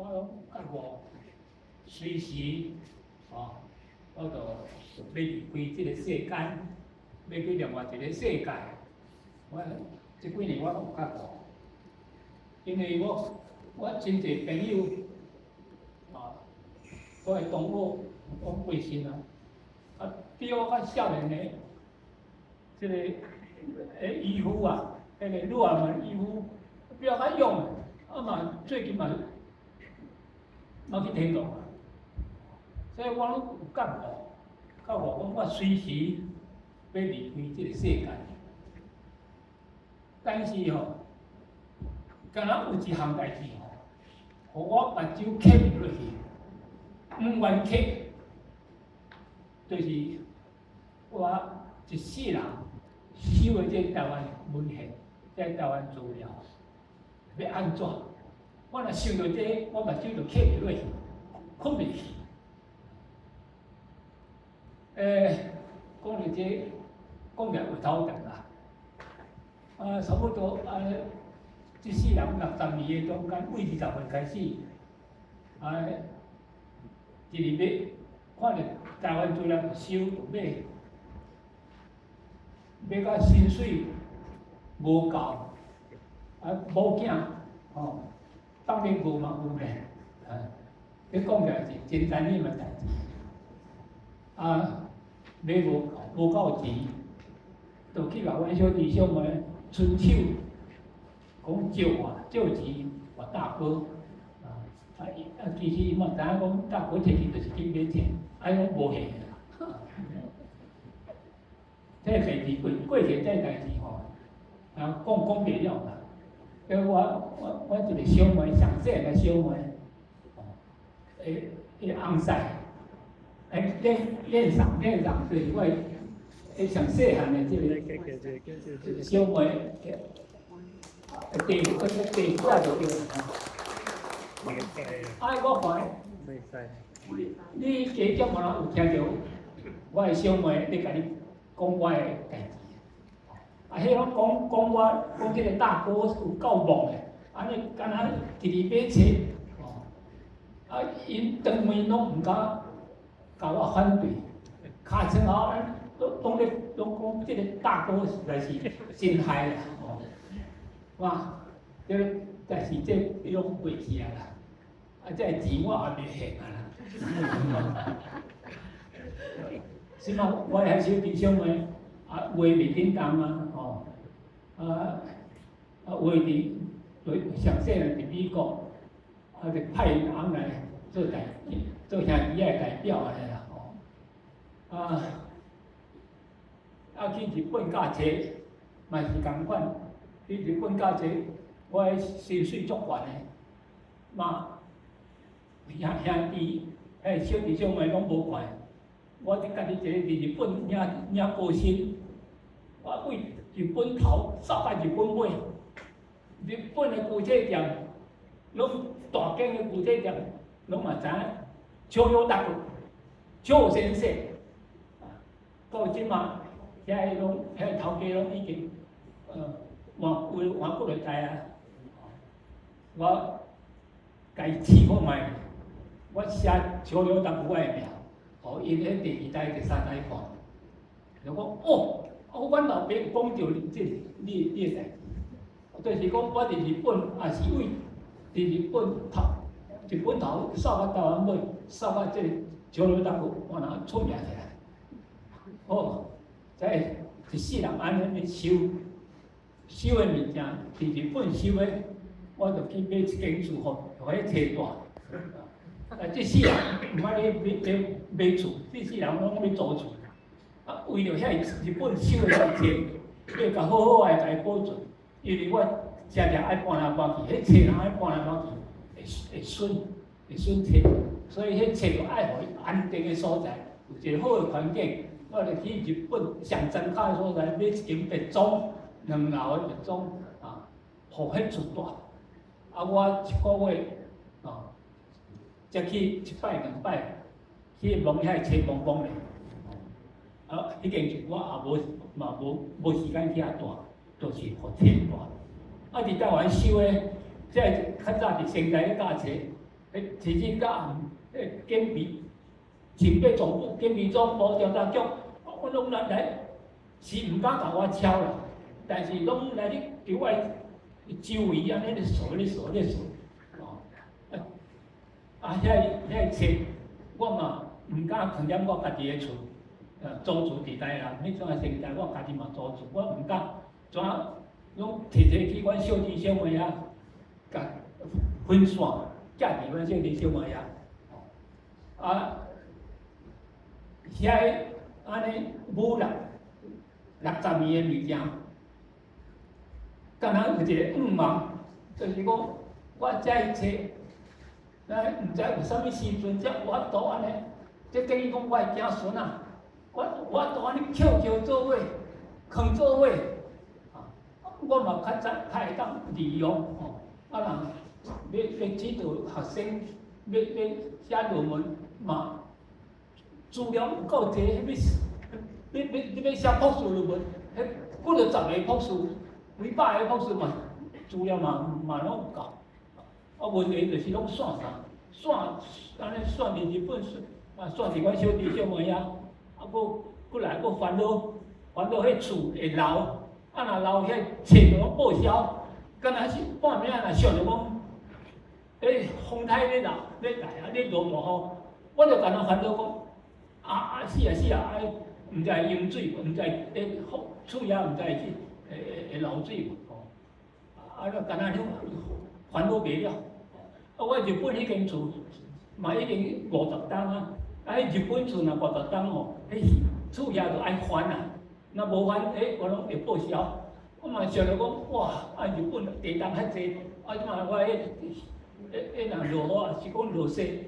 我攏覺悟隨時哦，我就欲離開這个世間，欲去另外一个世界。我這幾年我攏有覺悟，因為我真濟朋友啊，我的同學攏過身啊，啊，比我較少年的這个欸漁夫啊，彼个女兒們漁夫比我較勇，啊嘛最近嘛嘛去天堂啊，所以我攏有覺悟，覺悟講我隨時欲離開這个世界。但是吼，敢若有一項代誌吼，予我目睭瞌毋落去，毋願瞌，就是我一世人收的這台灣文獻，這台灣資料，欲按怎？我若想著這个，我目睭就瞌袂落去，睏袂去。講著這個，講起來有頭長啦。啊，差不多啊，這世人60年的中間，為20歲開始，啊，一直買，看著台灣資料收，就買，買甲薪水無夠，啊，某囝吼，當然無嘛有咧，啊，這講起來是真殘忍的代誌。啊，買無夠，無夠錢，就去共阮小弟小妹伸手，講借我借錢，我大哥，啊啊啊！其實伊嘛知影講大哥提去就是去買錢，啊，攏無還啦。這個代誌過過去這個代誌吼，啊講講袂了啦。因為我一個小妹，上細漢的小妹，欸欸翁婿，欸練練上練上就是我的上細漢的這個小妹，弟弟弟仔就對啦。啊，我看你加減無人有聽著我的小妹咧共你講我的代誌。啊，彼攏講講我講這个大哥有夠戆的，按呢敢若直直買冊，哦，啊，𪜶當面攏毋敢共我反對，尻川後攏攏咧攏講這个大哥實在是真害啦，哦，哇，這个但是這攏過去啊啦，啊，這个錢我也袂還啊啦。是嘛，我遐小弟小妹啊，話袂叮當啊，吼，啊啊，有的佇對上細漢佇美國，啊，就派𪜶翁來做代做兄弟仔的代表按呢啦，吼，啊啊去日本教冊嘛是仝款，去日本教冊，我的薪水足懸的，嘛兄兄弟彼小弟小妹攏無看，我佇家己一个佇日本領領高薪，我為日本頭掃到日本尾，日本的舊冊店，攏大間的舊冊店，攏嘛知影秋有大哥，邱先生，到這馬遐個攏遐頭家攏已經換有換幾落代啊，我共伊試看覓，我寫秋有大哥我的名，予𪜶彼第二代、第三代看，就講哦，哦，阮老爸有講著這你你的代誌，就是講我佇日本也是為佇日本頭，日本頭掃到台灣尾，掃到這个石榴大哥，我若出名起來。哦，這一世人按呢咧收，收的物件，佇日本收的，我就去買一間厝，予彼冊住。啊，這世人毋愛咧買買買厝，這世人攏欲租厝。啊，為著遐日本收的冊，欲共好好來共伊保存，因為我常常愛搬來搬去，彼冊人愛搬來搬去，會會損會損冊，所以彼冊就愛予伊安定的所在，有一个好的環境。我就去日本上莊跤的所在買一間別莊，兩樓的別莊啊，予彼厝住。啊，我一个月哦，才去一擺兩擺，去摸遐冊摸摸咧。啊，彼間厝我也無嘛無無時間去遐住，就是予冊住。啊，佇台灣收的，這較早佇仙台咧教冊，彼直至到暗，彼警備警備總部、警備總部調查局，我攏來來，是毋敢共我敲啦，但是攏來咧佇我周圍按呢咧踅咧踅咧踅，哦，啊啊遐遐冊我嘛毋敢囥踮我家己的厝，租厝佇台南，彼陣時代我家己嘛租厝，我毋敢怎攏摕摕去阮小弟小妹遐，共分散，寄佇阮小弟小妹遐，啊，遐按呢五六六十年的物件，敢若有一個願望，就是講我這冊，咱毋知有啥物時陣才有法度按呢，這等於講我的子孫啊，我有法度按呢抾抾做伙，囥做伙，啊，我嘛較早較會當利用吼，啊若欲欲指導學生，欲欲寫論文嘛，資料有夠濟，欲欲欲欲寫博士論文，彼幾若十个博士，幾百个博士嘛，資料嘛嘛攏有夠。啊，問題就是攏散啥，散按呢散佇日本，啊散佇阮小弟小妹遐，啊閣閣來閣煩惱，煩惱彼厝會漏，啊若漏彼冊就攏報銷，敢若是半暝仔若想著講，欸，風颱咧來咧來啊咧落大雨，我就敢若煩惱講，啊啊死啊死啊！啊，毋知會淹水無，毋知會厝遐毋知會去會會會漏水無吼？啊，就敢若咧煩惱袂了。啊，我日本彼間厝嘛已經50冬啊，啊，彼日本厝若五十冬吼，彼厝遐就愛翻啊，若無翻，欸，我攏會報銷。我嘛想著講，哇！啊，日本地動較濟，啊，這嘛我彼彼彼若落雨，抑是講落雪，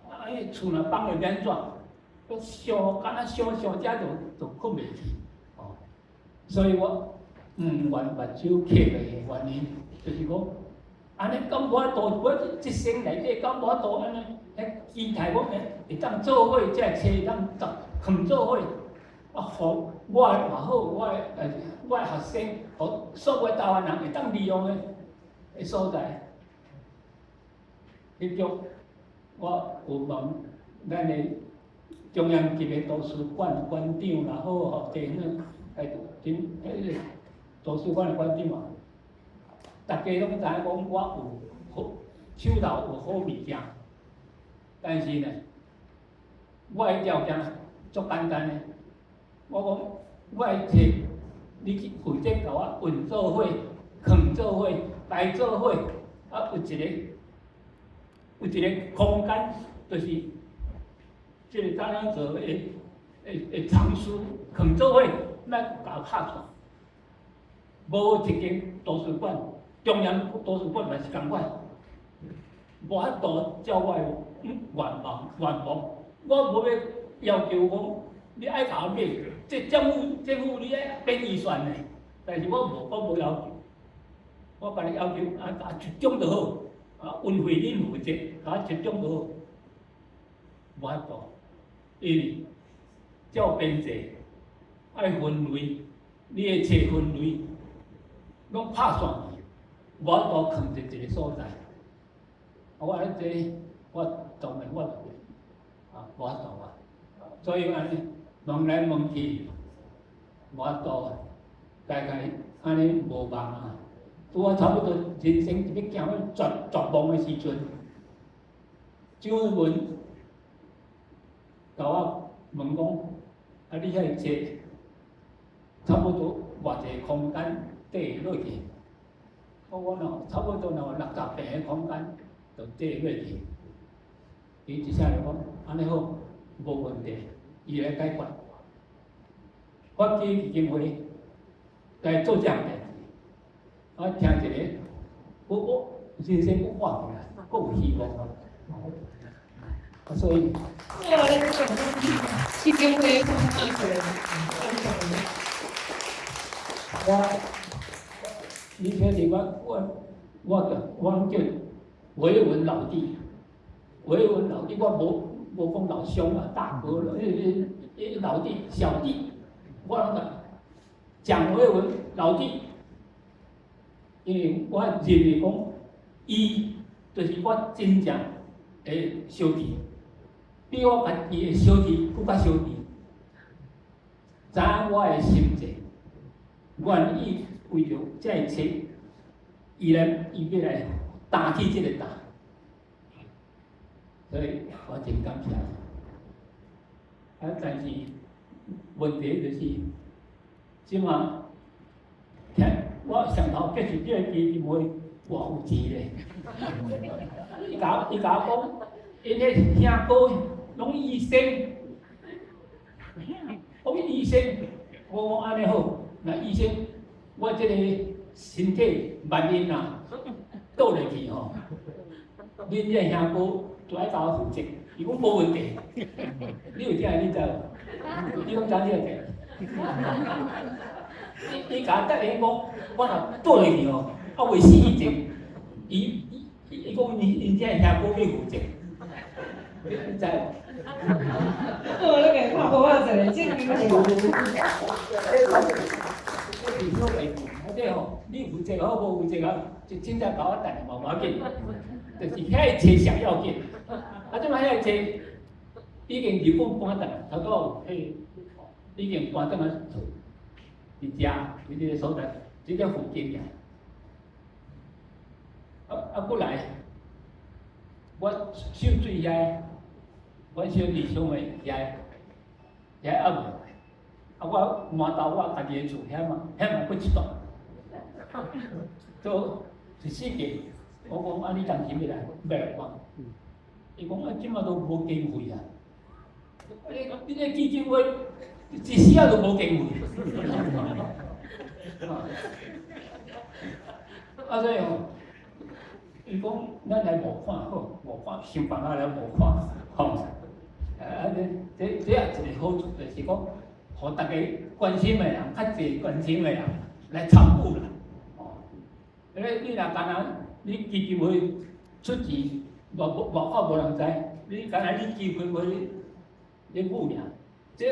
啊，彼厝若崩會欲按怎？我想，敢若想想遮就就睏袂去，哦。所以我毋願目睭瞌落的原因，就是講，按呢敢無法度，我這生內底敢無法度按呢？彼期待講會會當做伙，這冊會當十囥做伙，啊，予我的嘛好，我的學生，予所有台灣人會當利用的的所在。彼種我有問咱的中央級的圖書館館長也好吼，地方哎，頂彼个圖書館的館長嘛，逐家攏知影講我有好手頭有好物件，但是呢，我的條件足簡單的，我講我的冊，你去負責共我運做伙、囥做伙、擺做伙，啊，有一個空間，就是這個怎樣做的的的藏書囥做伙，莫共拍散。無一間圖書館，中央圖書館嘛是仝款，無法度照我的願望願望，我無欲要求講你愛共我買，這政府政府你愛編預算的，但是我無我無要求，我共你要求啊，共一種就好，啊，運費恁負責，共我一種就好，無法度，因為照編制愛分類，你的冊分類攏拍散去，無法度囥佇一個所在。我按呢這我當然我就啊無法度啊，所以按呢問來問去，無法度，大概按呢無望啊。拄啊差不多人生欲行欲絕絕望的時陣，張文共我問講：啊，你遐冊差不多偌濟空間綴落去？我講若差不多若有60平的空間，就綴落去。伊一聲就講：按呢好，無問題，伊來解決。發起基金會來做這項代誌，我聽一个，我我人生閣活起來，閣有希望啊！所以，基金會我，你聽是我我我我攏叫維文老弟，維文老弟，我無無講老兄啊、大哥了，彼彼老弟、小弟，我攏講蔣維文老弟，因為我認為講，伊就是我真正的小弟，比我家己的小弟閣較小弟，知影我的心志，願意為著這个冊，伊欲來擔起這个擔，所以我真感謝。啊，但是問題就是，這馬聽我上頭結束這個基金會，偌有錢咧。伊共我講，𪜶彼兄哥攏醫生，講醫生，我講按呢好，若醫生，我這個身體萬一若倒落去吼，恁這兄哥就愛共我負責。伊講無問題，你有聽你知無？你攏知這個？伊共我答應講，我若倒落去吼，啊未死以前，伊講𪜶這兄哥欲負責，你知無？好，你共拍鼓仔一下，證明是小家己，這吼，你負責好無負責好，就凊彩共我等嘛無要緊，就是遐個冊上要緊。啊，這擺遐個冊已經日本搬轉來，頭拄仔有彼已經搬轉來厝，佇遮佇這個所在，這個附近爾。啊，過來，我秀水遐，阮小弟小妹遐，遐猶未來。啊，我搬到我家己的厝遐嘛，遐嘛閣一棟。都一四個，我講啊，你當時欲來欲來搬？伊講啊，這馬都無經費啊！你這基金會一時仔都無經費。啊，所以吼，伊講咱來募款好，募款想辦法來募款，吼。啊，這也一個好處，就是講，予逐家關心的人，較濟關心的人來參與啦。哦，你若干焦你基金會出錢，外口無人知，你干焦你基金會咧募爾，這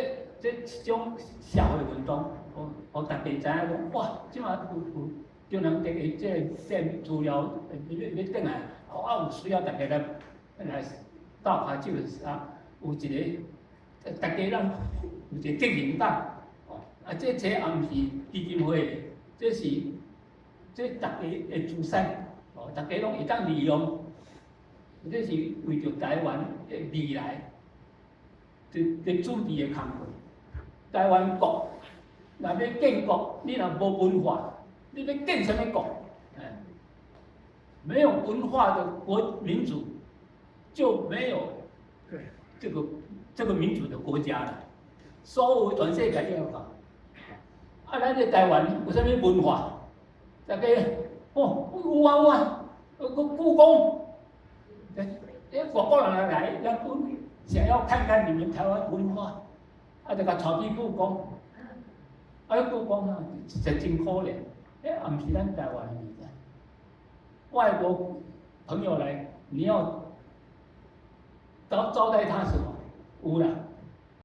一種社會運動，予逐家知影講，哇，這馬有中南地的這個資料欲轉來，啊有需要逐家來鬥跤手啊，有一個逐家人有一個責任感，哦，啊這冊也毋是基金會的，這是這逐家的資產，哦，逐家攏會當利用，這是為著台灣的未來，佇主治的工課。台灣國若欲建國，你若無文化，你欲建啥物國？沒有文化的國民族，就沒有這個民主的國家了。所有全世界這樣講。啊，咱這台灣有啥物文化？大家哦，有啊有啊，個故宮，欸，外國人來，咱想要看看你們台灣文化，啊，就共帶去故宮。啊，故宮啊，實在真可憐，欸，也毋是咱台灣的物件。外國朋友來，你要招待他什麼？有啦，